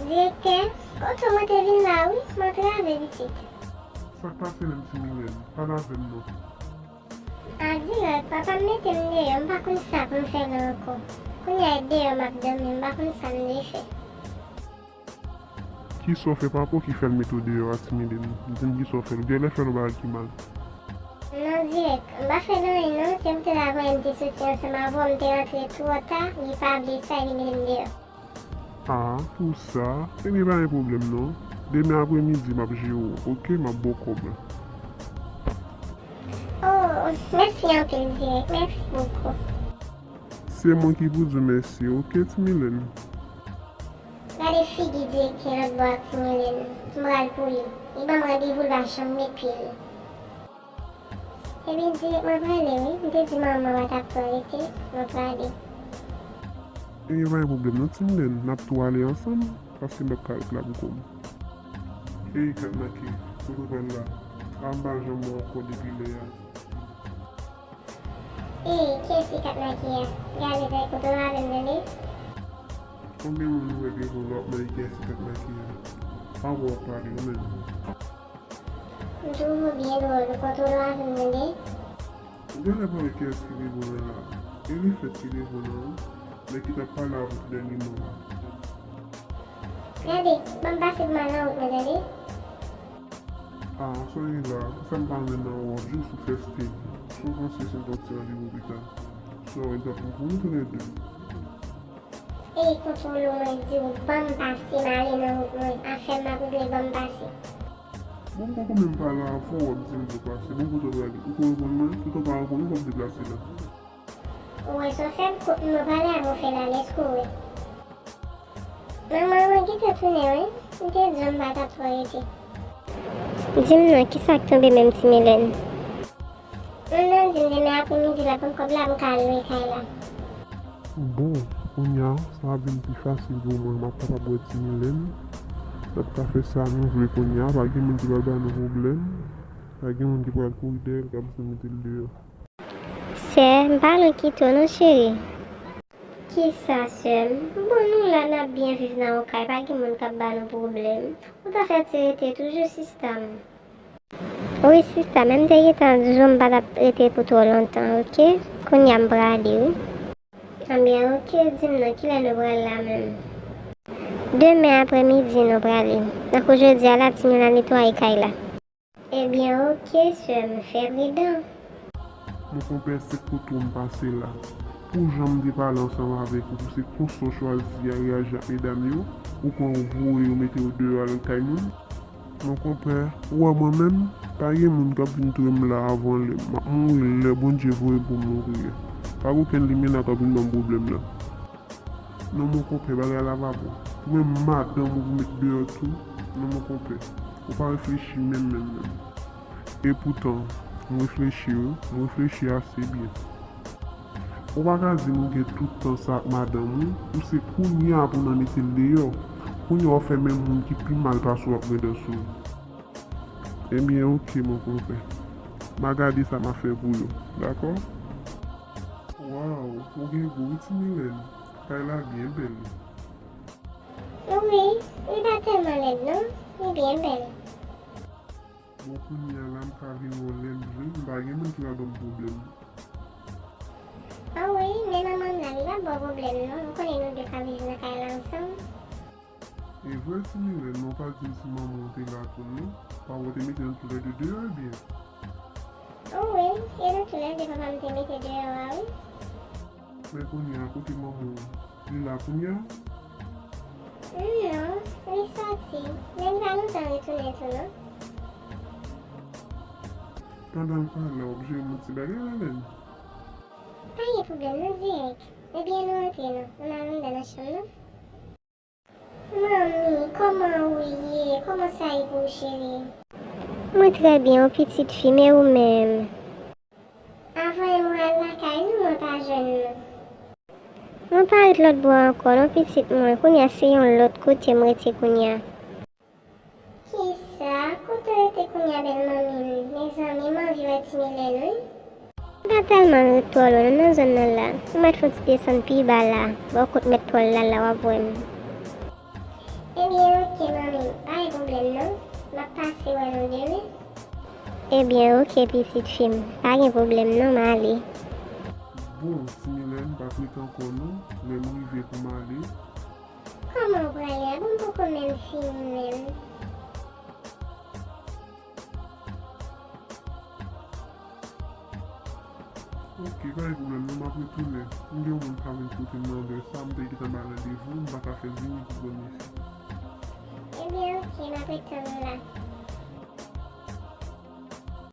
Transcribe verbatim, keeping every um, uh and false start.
Direktè, kote w? Mwen te vin la wi, m antrave pitit. Sa k pase menm, Ti Milèn? Pale avè m non. A, Dirèk, papa m mete m deyò, m pa konn sa pou m fè la ankò. Kounye a e deyò m ap dòmi, m pa konn sa m dwe fè. Kisa w fè papa w ki fè l mete w deyò a, Ti Milèn? Di m kisa w fè l. Ou genlè fè l yon bagay ki mal. Non, Dirèk, m pa fè l anyen non, se poutèt avanyè m te soti ansanm avè w, m te rantre twò ta, li pa vle sa, li mete m deyò. A, pou sa? Ebyen, pa gen pwoblèm non. Demen apremidi, m ap jere w, oke? M ap ba w kòb la. Oh, mèsi anpil, Dirèk, mèsi bokou. Se mwen ki pou di w mèsi, oke, Ti Milèn? Gade figi direktè lòt bò a, Ti Milèn. M pral pou li. Li ban m randevou, l pa janm met pye l. Ebyen, Dirèk, mwen prale wi. M te di manman m pa t ap twò rete. Mwen prale. Ebyen, pa gen pwoblèm non, Ti Milèn. N ap tou ale ansanm, paske m p ap ka ret la pou kò m. Ey, Katnake, kote w pral la? A, m pa janm wè w ankò depi lè a. Ey, kiyès ki Katnake a? Gade, Dirèk, kote w avè m, tande? Konbyen moun ou wè devan w la w ap mande kiyès ki Katnake a? Pa wè w ap pale w menm. M twouve w byen dwòl, ou kontwole w avè m, tande? Ou genlè pa wè kiyès ki devan w la. E li fèt ki devan w la, wi. Nèg ki t ap pale avè w dènyèman la. Gade, ban m pase pou m al nan wout mwen, tande? A, sa w ye la? Sa m pa renmen nan wè w, jis ou fè stil. Si w panse se yon ti randevou pita. Sa w ye, m t ap pran pou nou toulède. Ey, kontwole w, mwen di w, ban m pase, m ale nan wout mwen. Afè m ap regle, ban m pase. Bon, m poko menm pale avè w, w ap di m pou w pase. Bon, kote w prale? Ou ko reponn mwen? Tout an pa reponn ou, w ap deplase la. Ou wè sa w fè m? Kot moun mwen pale avè w fè la, èske w wè? Manman, mwen gentan tounen wi. M te di w m pa t ap twò rete. Di m non, kisa k tonbe menm, Ti Milèn? Manman di m demen apremidi l ap ban m kòb la pou m ka lwe kay la. Bon, kounye a, sa ap vin pi fasil pou mwen. M ap kapab wè Ti Milèn. N ap ka fè sa nou vle kounye a. Pa gen moun ki pral ba nou pwoblèm. Pa gen moun ki pral kouri dèyè l, k ap di nou mete l deyò. Sè, m pa lwen kite w non, cheri. Kisa, sè m? Bon, nou la, n ap byen viv nan yon kay, pa gen moun k ap ba nou pwoblèm. Ou ta fè ti rete toujou, sista m. Wi, sista, men m te gentan di w m pa t ap rete pou twò lontan, oke? Kounye a m prale, wi. Anben, oke, di m non, kilè nou pral la menm? Demen apremidi nou prale. Tankou jodi a la, Ti Milèn netwaye kay la. Ebyen, oke, sè m, fè pridan. Mon konpè, se kote w m pase la. Pou jan m te pale ansanm avèk ou, pou se konsa w chwazi a reyaji ak medam yo, ou kwè w voye yo mete w deyò al kay moun? Mon konpè, ou wè mwen menm, pa gen moun k ap vin touye m la avan lè. M ap mouri lè Bondye voye pou m mouri a. Pa gen okenn limena k ap vin ban m pwoblèm la. Non, mon konpè, bagay la pa bon. Ou menm madanm ou pou met deyò tou. Non, mon konpè, ou pa reflechi menm, menm, menm. Epoutan, m reflechi wi, m reflechi ase byen. Ou pa ka di m ou gen tout tan sa ak madanm ou, ou se kounye a pou nan mete l deyò. Kounye a w fè menm moun ki pi mal pase w ap grandans ou. Ebyen, oke, mon konpè. M a gade sa m a fè pou yo, dakò? Waw, ou gen gou wi, Ti Milèn. Kay la byen bèl. Wi, li pa tèlman lèd non, li byen bèl. Bon, kounye a la, m ka vin wè w lè m vle, m pa gen moun ki va ban m pwoblèm. O wi, men manman m la, li p ap ba w pwoblèm non, m konnen nou de ka viv nan kay la ansanm. E vre, Ti Milèn, men w pa di m si manman w te la tou non. Papa w te mete nou toulède deyò, ebyen? O wi, e nou toulède papa m te mete deyò a, wi. Men kounye a, kote manman w? Li la kounye a? Non, li sòti. Men li pa lontan retounen tou, non. Pandan l pa la, w ap jere m yon ti bagay la menm? Pa gen pwoblèm, non, dirèk. Ebyen, nou antre, non. Ann al anndan nan chanm, non. Manmi, kòman ou ye? Kòman sa ye pou ou, cheri? Mwen trè byen, yon pitit fi, men ou menm? Avan m al lakay nou, mwen pa jwenn nou. Mwen pa ret lòt bò ankò, non, pitit mwen. Kounye a, se yon lòt kote m rete kounye a. Kisa? Kote w rete kounye a, bèl manmi m? Mezanmi, m anvi wè Ti Milèn, wi. M pa tèlman ret twò lwen non nan zòn nan la. Ou mèt fè yon ti desann pi ba la, bò kot mèt Pòl la, la w ap wè m. Ebyen, oke, manmi, pa gen pwoblèm non. M ap pase wè nou demen. Ebyen, oke, pitit fi m, pa gen pwoblèm non, m ale. Bon, Similèn, m p ap rete ankò non, lè m rive pou m ale. Kòman w prale a? Bon, m poko menm fini menm. Oke, pa gen pwoblèm non, m ap retounen. M gen yon moun k ap vin kote m nan lè sa, m te gentan bay randevou, m pa ka fè l vini pou premye fwa. Ebyen, oke, m ap atann ou la.